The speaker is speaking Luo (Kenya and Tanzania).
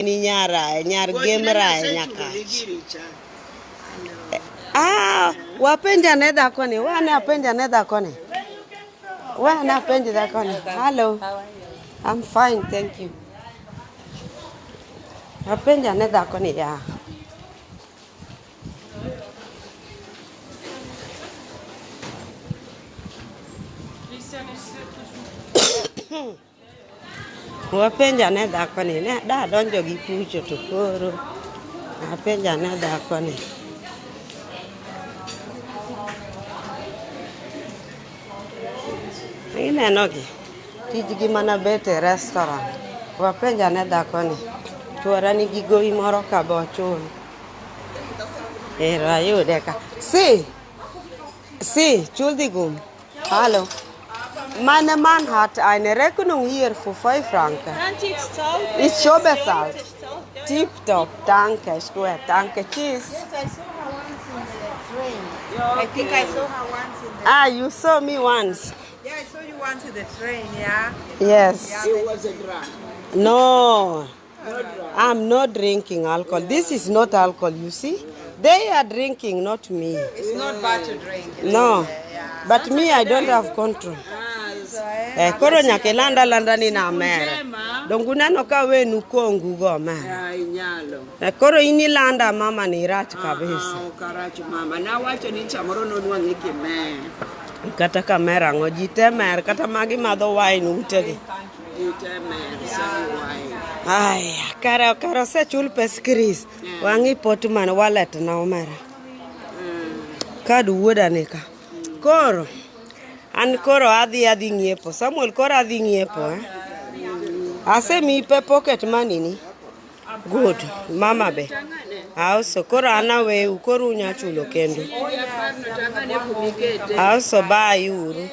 Ni nyara, nyar gem rae nyakach. Ah, wapenja ne dhakoni, wane apenja ne dhakoni. Wane apenj dhakoni. Hello. I'm fine, thank you. Apenja ne dhakoni ya. Wapenja ane dhakoni, ne da donjo gi kucho to koro apenja ane dhakoni. Ineno gi, tijgi mana bet e restaurant. Wapenja ane dhakoni, chuora nigi gowi moro ka be ochul. Ero ayude ka. Si, si, Entschuldigung. Hallo. Meine Mann hat eine Rechnung hier für 5 Franken. Ist schon bezahlt. Tipptopp, danke, ist gut, danke, tschüss. Yes, I saw her once in the train. I think I saw her once in the. Ah, you saw me once. Yeah, I saw you once in the train. Yeah. Yes. It was a drug. No, I'm not drinking alcohol. This is not alcohol, you see. They are drinking, not me. It's not bad to drink. No, but me, I don't have control. Eh, koro nyaka ilanda landa ni namera. Donge uneno ka wenu kongu go omera. Ah, inyalo. Eh, koro in ilanda mama ni irach kabisa. Ah, ok arach mama. Nawacho ni samoro nonwang'e kimer. Kata ka mer ang'o, ji te mer, kata magi madho wine utegi. Ji te mer, semi wine. Aya, kara kara osechul pes Chris. Wang'i potman wallet na omera. Kad wuoda ni ka. Koro an koro adhi ng'iepo. Samuel koro adhi ng'iepo eh. Asemiyi pe pocket money ni. Good. Mama be. Auso koro an aweu koro unya chulo kendu. Oya parno tang'ane kumikete. Auso bye uru.